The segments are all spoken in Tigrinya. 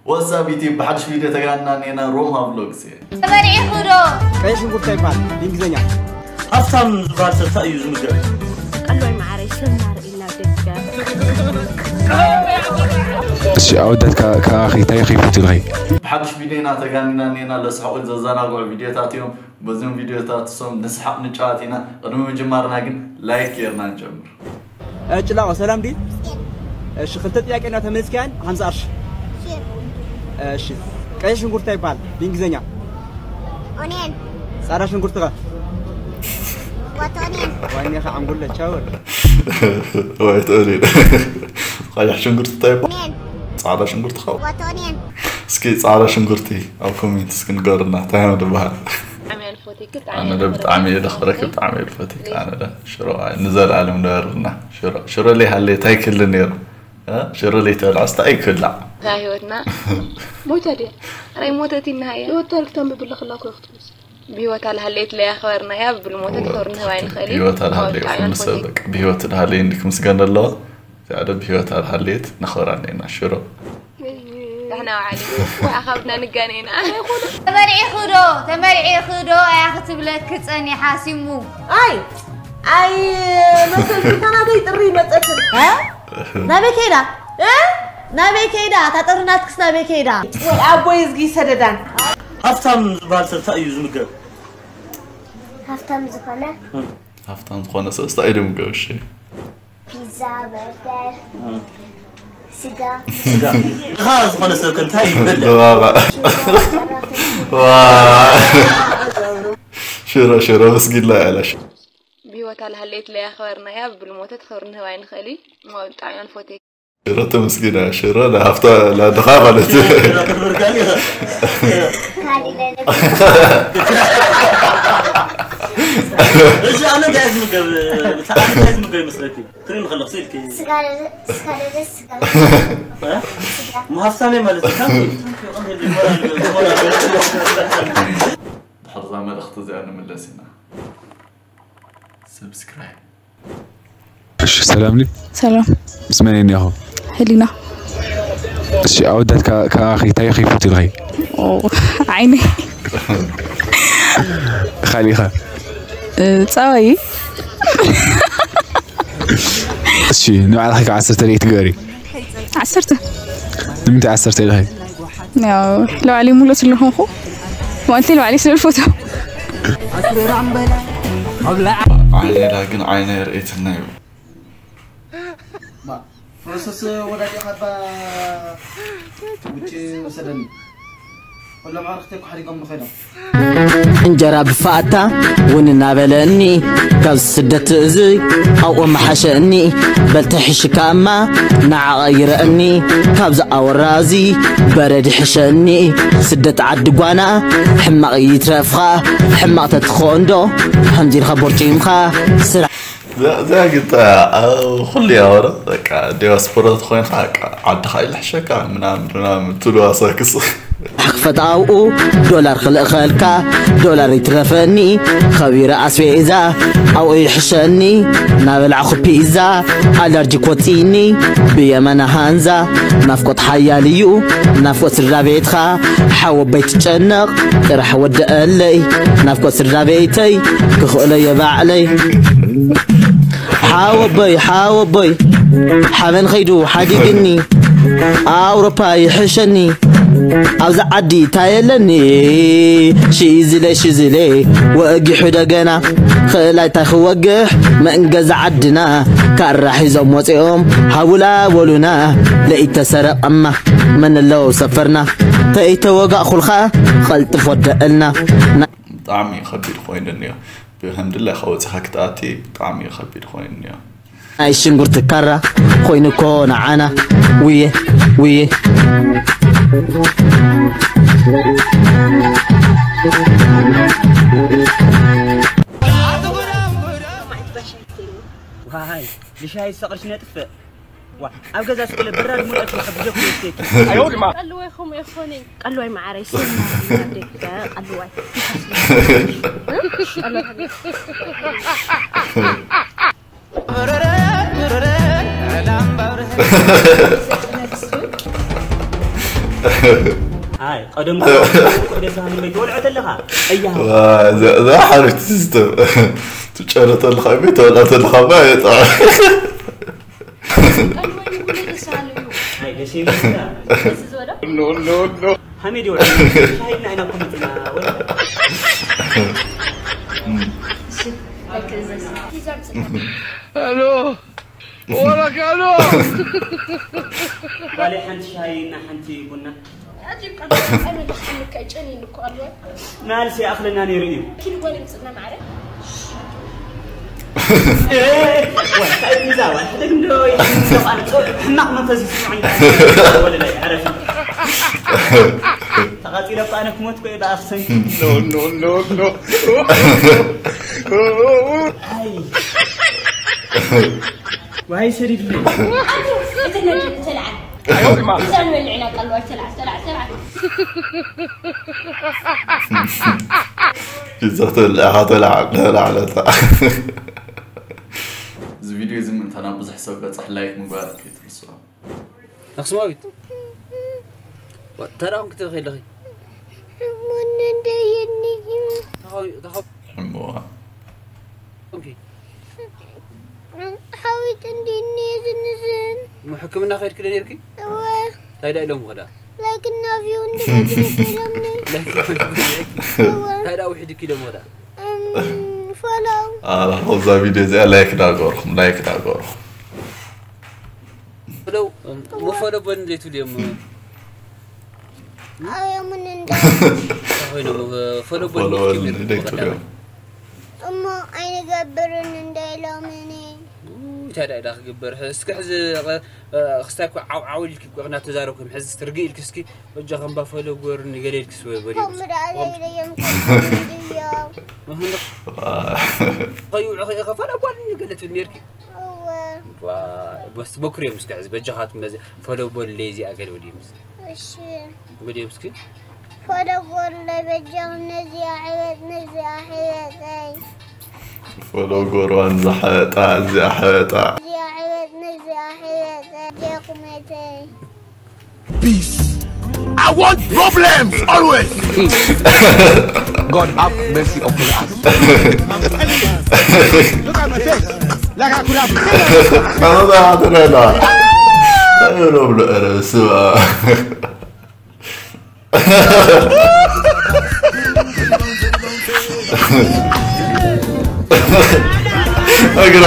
ወሳብ ዩቲብ ብሓድሽ ቪድዮ ተጋንና እኔና ሮም ሃብሎግስ እየ። ተበሊዒ ክዶ ቀይ ሽንኩርት ይባል ብእንግሊዝኛ። ሃብታም ዝበሃል ሰብ እንታይ እዩ ዝምገብ? ቀልባይ መዓረይ ሰብ ናርኢና ደጋ እሺ ኣወዳት ካባኺ እንታይ ከይፈቱ ኢልኺ? ብሓድሽ ቪድዮና ተጋኒና እኔና ለስሕቑ ዘዘናግዑ ቪድዮታት እዮም። በዚም ቪድዮታት እሶም ንስሓቕ ንጫወት ኢና። ቅድሚ ምጅማርና ግን ላይክ ጌርና ንጀምር። ጭላቆ ሰላም ዲ? እሺ ክልተ ጥያቄ እና ተመልስኪያን ሓምሳ ቅርሺ። እሺ ቀይ ሽንኩርት እንታይ ይባሃል ብእንግሊዝኛ? ኦኒየን ጻዕዳ ሽንኩርት ከ? ወቶኒየን ዋይኔ ከ ዓንጉለ ቻወር። ወይ ትእሊ ቀይሕ ሽንኩርቲ እንታይ ይባሃል? ኦኒየን ጻዕዳ ሽንኩርቲ ኸው ወቶኒየን እስኪ ጻዕዳ ሽንኩርቲ ኣብ ኮሜንት እስኪ ንገሩና እንታይ ነው ዝበሃል? ብጣዕሚ ኣነ ደ ብጣዕሚ እየ ደኽብረኪ ብጣዕሚ እየ ፈቲክ ኣነ ደ ሽሮ ንዘለኣለም ንበርልና ሽሮ ሽሮ ለይ ሃለየ እንታይ ክህሊ ነይሩ ሽሮ ለይ ተብልዐ ስታ ኣይክላዕ ህይወትና ሞይታ ድያ ኣይ ሞተት ኢናሃየ ህይወት ታሪክ ተንብብለ ክላ ኮ ክትብልስ ብህይወት ኣልሃለየት ለይ ኣኽበርናያ ብብል ሞተት ክብሪ ንህባይ ንኽእል እዩ ህይወት ኣልሃለየ ኩሉ ሰብ በቃ ብህይወት ድሃለየ እንዲ ክምስገን ኣለዋ እዚኣ ደ ብህይወት ኣልሃለየት ነኽብራ ኣለና ሽሮ ዳሕና ውዓሊ ዋዓ ካብድና ንጋነይና ተመርዒኺ ዶ ተመርዒኺ ዶ ኣያ ክትብለኪ ጸኒሓ ሲሙ ኣይ ኣይ መሰልኪ እታ ናተይ ጥሪ መጸትን ናበይ ከይዳ ናበይ ከይዳ እታ ጥሪ ናትክስ ናበይ ከይዳ ወይ ኣቦይ እዝጊ ሰደዳን ሃብታም ዝበሃል ሰብ እንታይ እዩ ዝምገብ ሃብታም ዝኾነ ሃብታም ዝኾነ ሰብ እንታይ እዩ ዝምገብ እሺ ፒዛ በርገር ስጋ ስጋ ድኻ ዝኾነ ሰብ ከ እንታይ ይበልዕ ድባባ ሽሮ ሽሮ መስጊድላ ያላሽ ብህይወት ኣልሃለየት ለይ ኣኽበርናያ ብብል ሞተት ክብሪ ንህባይ ንኽእል እዩ እሞ ብጣዕሚ ኣንፎቴ ሽሮ ተመስጊና ሽሮ ለሃፍታ ለድኻ ማለት እዩ ክትብርካኒ ካሊለ እዚ ኣነ እንታይ ዝምገብ ብጣዕሚ እንታይ ዝምገብ ይመስለኪ ትርኢ ንኸለኽ ስኢልኪ ስጋ ደደ ስጋ ደደ ስጋ ምሃፍታመይ ማለት እዩ ድሕርዛ መልእኽቲ እዚኣ ንምለስ ኢና ሰብስክራይብ እሺ ሰላም ሊ ሰላም ምስ መን እኒኹ ህሊና እሺ ኣወዳት ካባኺ እንታይ ከይፈቱ ኢልኺ ዓይኒ ካሊኻ ፀባይ እሺ ንባዕልኺ ካብ ዓሰርተ ርኢት ግበሪ ዓሰርተ ንምንታይ ዓሰርተ ኢልኺ ያው ለባዕለይ ሙሉእ ስለኾንኩ ማለት ለባዕለይ ስለዝፈትዮ ዓይነይ ዳ ግን ዓይነይ ርእየትና እዩ ፕሮሰስ ወዳቂ ካባ ውጭ ወሰደኒ ኩሎም ኣርክተይ ኩሓዲጎም ንኸይዶም እንጀራ ብፋታ እውን እናበለኒ ካብ ስደት እዚ ኣብኡ መሓሸኒ በልተሕሽካማ ንዓቐይረኒ ካብዚ ኣወራዚ በረድ ይሕሸኒ ስደት ዓዲ ጓና ሕማቕ ይትረፍኻ ሕማቕ ተትኾንዶ ከምዚ ኢልካ ቦርጪምኻ ስራሕ እዚኣ ግጣ ኩሉ ያወረ በቃ ዲያስፖራ ተኾይንካ በቃ ዓድኻ ይልሕሸካ ምናምን ምናምን ትሉ ኣሳክስ ክፈት ኣብኡ ዶላር ክልእኸልካ ዶላር ይትረፈኒ ኸቢረ ኣስቤዛ ኣብኡ ይሕሸኒ ናበላዕኹ ፒዛ ኣለርጂ ኮፂኒ ብየመና ሃንዛ ናፍቆት ሓያል እዩ ናፍቆት ስድራ ቤትኻ ሓወበይ ትጨነቕ ጥራሕ ወደአለይ ናፍቆት ስድራ ቤተይ ክኽእሎ የባዕለይ ሓወቦይ ሓወቦይ ሓበን ኸይዱ ሓዲግኒ ኣውሮፓ ይሕሸኒ ኣብዚ ዓዲ ታየለኒ ሽዝለ ሽዝለ ወጊሑ ደገና ኽእላይ ታይ ክወግሕ መንገዛ ዓድና ካራ ሒዞም ወፂኦም ሃቡላ በሉና ለኢተሰረቐማ መን ኣለዉ ሰፈርና ተይተወጋእኹልኻ ቐልጥፍ ወደእልና ብጣዕሚ ከቢድ ኮይኑ እኒኦ ብህንድላ ከወፂኻ ክትኣቲ ብጣዕሚ ከቢድ ኮይኑ እኒኦ ናይ ሽንጉርቲ ካራ ኮይኑ እኮ ንዓና ውየ ውየ ዋይ ንሻይ ሰቕርሽ ነጥፍእ ዋ ኣብ ገዛ ስለ ብራድ ሙላት ይሕብዘኩ ይስቴክ ቀልዋይ ከምኡ ይኾነ ቀልዋይ መዓረይ ስም ደቀ ቀልዋይ ኣይ ቀደም እኮ ደስ በሃሊ ቤት ወልዖ ተለኻ። እያ። እዛ ሓሪፍ ትስተ ትጨረ ተለኻ ቤት ወላ ተለኻ ባ የጣ ኣይ ደስ ይብል። ሓሜድ ይወልዖ ሻሂና ኢና እኮ መፅና ወልዖ። Hello. Hola, Carlos. ጓለይ ሓንቲ ሻሂ እና ሓንቲ ቡና። ኣጅብ ቀመለካ ጨኒን እኮ ኣሎ። ናልሲ ኣኽለና ነይሩ እዩ። ኪድ ጓል ምጽና ማዕረ። ሕማቕ መንፈስ ይስምዐኒ። ተቓጺለ እኮ ኣነ ክሞት እኮ እየ ብኣኽሰን። No, no, no, no. ኣይ ዋይ ሰዲድለይ። እቲ ነጅ ተልዓል። እዛ ንበልዕ ኢና ቀልዋ ተልዓል ተልዓል ተልዓል። ፒዛ ተልዕኻ ተላዕለታ እዚ ቪድዮ እዚ ምእንታና ብዙሕ ሰብ በፅሕ ላይክ ምግባር ከይትርስዖ ኣኽስማዊት ተራኹም ክትበኺ ኣለኺ ሞነ እንደየኒ ተኻዊ- ተኻዊ- ሕምዋ ኦኬ። ሓዊት እንዲኒ ዝንዝን እሞ ሕክምና ከይድኪ ዶ ነርኪ እወ እንታይ ዳ ኢሎም ኸዳ ላይክና ቪው እንድበግኒ ኢሎምኒ እወ እንታይ ዳ ውሒድኪ ኢሎም ኸዳ ፎሎው ኣላ ከምዛ ቪድዮ እዚኣ ላይክ ዳገርኹም ላይክ ዳገርኹም ፈለው መፈለቦን ዘይትብሉ እዮም ኣዮምን እንዳ ኮይኖም ፈለቦን ፎሎወር ዘይትብሉ እዮም እሞ ኣይንገብርን እንዳ ኢሎምኒ እንታይ ዳ ኢዳ ክግበር እስኪ ሕዚ ክስታይ ኮ ዓው ዓው ኢልኪ ኮ እናተዛረብኩም ሕዚ ትርጊ ኢልኪ እስኪ በጃ ከም ባፈሎ ጎር ንገለ ኢልኪ ስወ በሪ ከምኡ ደኣ ዘይለዮም ከምድዮም ከይውዕ ከይኸፈለ ጓል ንገለ ትብል ነርኪ እወ በስ ሞክርዮም እስኪ ሕዚ በጃኻት መዚ ፈሎ በል ለይ እዚኣ ገለ ወዲም እሺ ወዲም እስኪ ፈለጎር ለበጃም ነዚኣ ዕበጥ ነዚኣ ሕበጠይ ፈሎ ጎርዋን ዝሓጣ እዚኣ ሓጣ እዚኣ ዕበጥ ነዚኣ ሕበጠይ ዲኹመተይ Peace. I want problems always. God have mercy upon us. Look at my face. Like I could have. ኣበባ ትረዳ ብሎ ብሎ ኧረ ስማ እግራ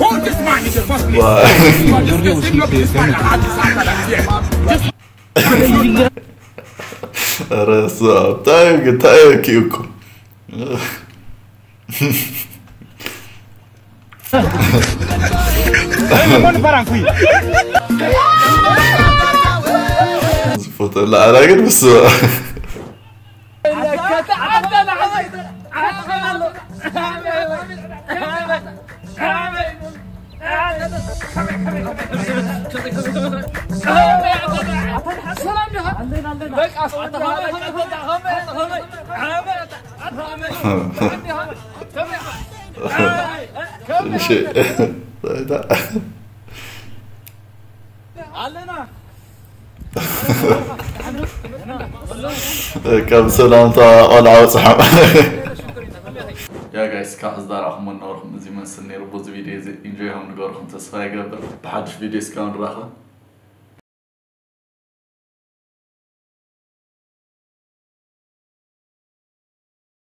Hold this man in the first place. This man cannot add this after that here. Just ረሳ እንታይ እንታይ ኪውኩም ዝፈተላ ኣላ ግን ምስ ከም ሰላምታ ቆልዓ በፅሖም ያ ጋይስ ካብ ዝዛረብኩሞ ነበርኩም እዚ መስል ነይሩ በዚ ቪድዮ እዚ ኢንጆይ ከም ንገርኩም ተስፋ ይገብር ብሓድሽ ቪድዮ እስካብ ንራኸብ